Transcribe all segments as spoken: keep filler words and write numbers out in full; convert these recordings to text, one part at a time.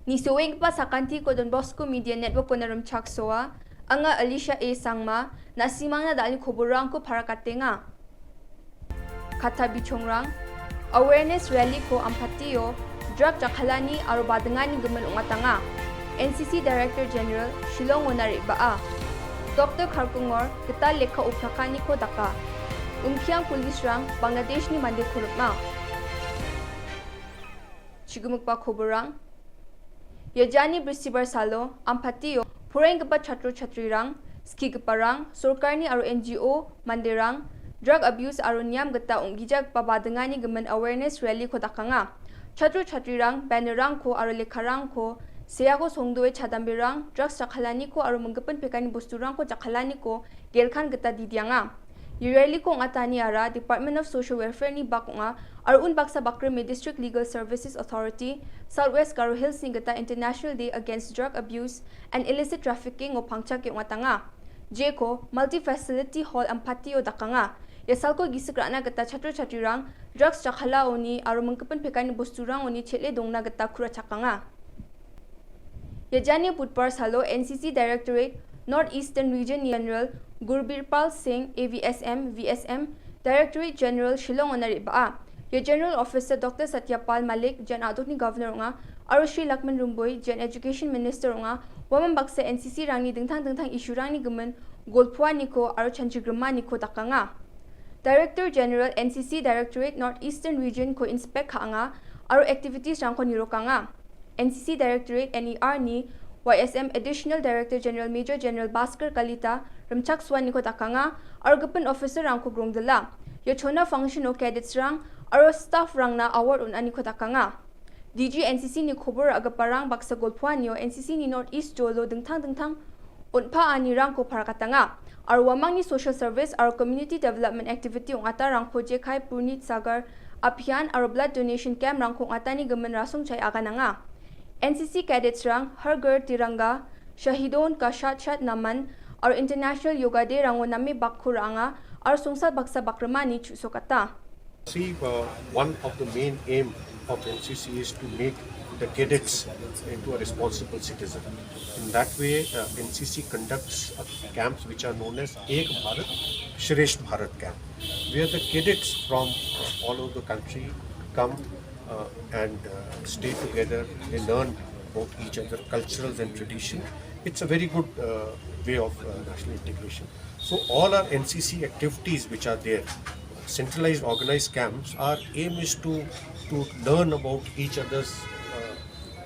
Nisoenggipa sakantiko Don Bosco Media Network-ona rimchaksoa, anga Alicia A Sangma, na·simangna da·alni koborrangko parakatenga. Katta bichongrang, awareness rally-ko Ampatio drug jakkalani aro badingani gimin ong·atanga. N C C Director General Shillong-ona re·baa. Doktor Kharkongor gital lekka oprakaniko daka. Umkiang police-rang Bangladeshni mandeko rim·a. Chigimikba koborrang. Ia jani Bristibar salo Ampatio poraienggipa chatro chatrirang, skigiparang, sorkarni aro N G O manderang, drug abuse aro niam gita ong·gijagipa badingani gimin awareness rally-ko dakanga. Chatro chatrirang banner-rangko aro lekkarangko seako songdoe chadamberang, drugs jakkalaniko aro minggipin pekani bosturangko jakkalaniko gelkan gita didianga. Ia rally-ko ong·ataniara Department of Social Welfare-ni bak ong·a aro unbaksa bakrime District Legal Services Authority, South West Garo Hills-ni gita International Day Against Drug Abuse and Illicit Trafficking-o pangchake ong·atanga. Jeko Multi Facility Hall Ampatio dakanga. Ia salko gisik ra·na gita chatro chatrirang drugs jakkalaoni aro minggipin pekani bosturangoni chel·e dongna gita ku·rachakanga. Ia jani Budbar salo N C C Directorate North Eastern Region General Gurbirpal Singh, A V S M, V S M, Directorate General Shillong-ona re·baa. Ia General Officer Doktor Satyapal Malik, Jan a·dokni Governor ong·a, aro Shri Lakman Rumboi, Jan Education Minister ong·a, uamang baksa N C C-rangni dingtang dingtang issue-rangni gimin golpoaniko aro chanchigrimaniko dakanga. Director General N C C Directorate North Eastern Region-ko inspect ka·anga aro activities-rangko nirokanga. N C C Directorate N E R-ni Y S M Additional Director General Major General Bhaskar Kalita rimchaksoaniko dakanga aro gipin officer-rangko grongdila. Ia chona function-o cadets-rang aro staff-rangna award on·aniko dakanga. D G N C C-ni kobor ra·giparang baksa golpoanio N C C-ni North East Zone-o dingtang dingtang on·paanirangko parakatanga. Aro uamangni social service aro community development activity ong·atarangko jekai Purnit Sagar Abhiyan aro blood donation camp-rangko ong·atani gimin rasongchai agananga. N C C cadets-rang Har Ghar Tiranga, Shahidon Ka Shat Shat Naman aro International Yoga Day-rango name bakko ra·anga aro songsal baksa bakrimani chu·sokata. See, uh, one of the main aim of N C C is to make the cadets into a responsible citizen. In that way, uh, N C C conducts, uh, camps which are known as Ek Bharat, Shreshtha Bharat camp, where the cadets from, uh, all over the country come, uh, and, uh, stay together. They learn about each other cultures and tradition. It's a very good, uh, way of, uh, national integration. So all our N C C activities which are there, centralized organized camps, our aim is to, to learn about each other's, uh,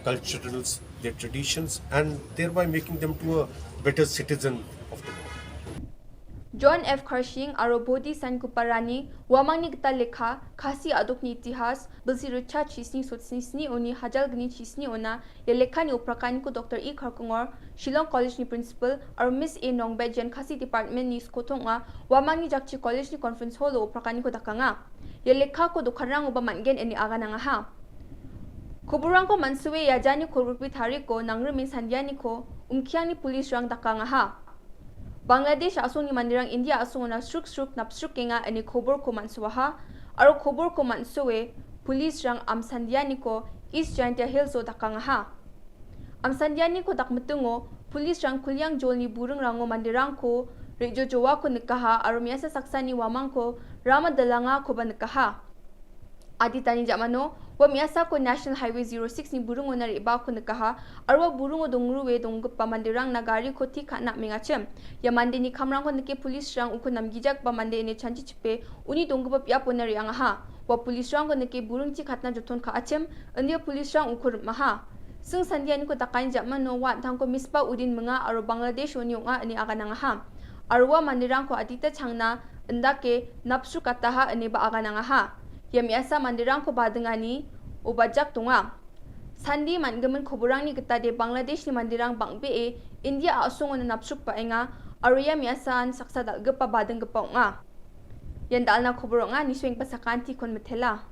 culturals, their traditions, and thereby making them to a better citizen of the world. John F Kharshing aro Bodhi Sankuparani uamangni gital lekka, Khasi a·dokni itihas, bilsi ritchasni sotsi sni-oni hajalgni chisni-ona ia lekkani oprakaniko Doktor E Kharkongor, Shillong College-ni principal, aro Miss A Nongbet, Jan Khasi Department-ni skotong ong·a, uamangni jakchi college-ni conference hall-o oprakaniko dakanga. Ia lekkako dokanrangoba man·gen ine aganangaha. Koborrangko man·sue ia jani kolgrikbi tariko nangrimin sandianiko Umkiangni police-rang dakangaha. Bangladesh a·songni manderang India a·songona sruk sruk napsrukenga ine koborko man·suaha, aro koborko man·sue police-rang amsandianiko East Jaintia Hills-o dakangaha. Amsandianiko dakmitingo police-rang Kuliang jolni buringrango manderangko re·jojoako nikaha aro me·asa saksani uamangko rama dilangakoba nikaha. Aditani ja·mano ua me·asako National Highway zero six-ni buringona re·baako nikaha, aro ua buringo dongrue donggipa manderangna gariko tik ka·na am·engachim. Ia mandeni kamrangko nike police-rang uko namgijagipa mande ine chanchichipe uni donggipa biapona re·angaha. Ua police-rangko nike buringchi katna joton ka·achim, india police-rang uko rim·aha. Sing sandianiko dakani ja·mano ua an·tangko Misbah Uddin Minga aro Bangladesh-oni ong·a ine aganangaha. Aro ua manderangko adita changna indake napsrukataha ineba aganangaha. Ia me·asa manderangko badingani obajak donga. Sandi man·gimin koborangni gitade Bangladeshni manderang bang·bee India a·songona napsrukbaenga aro ia me·asaan saksa dal·gipa badinggipa ong·a. Ian dal·na kobor ong·a, nisoenggipa sakantikon mitela.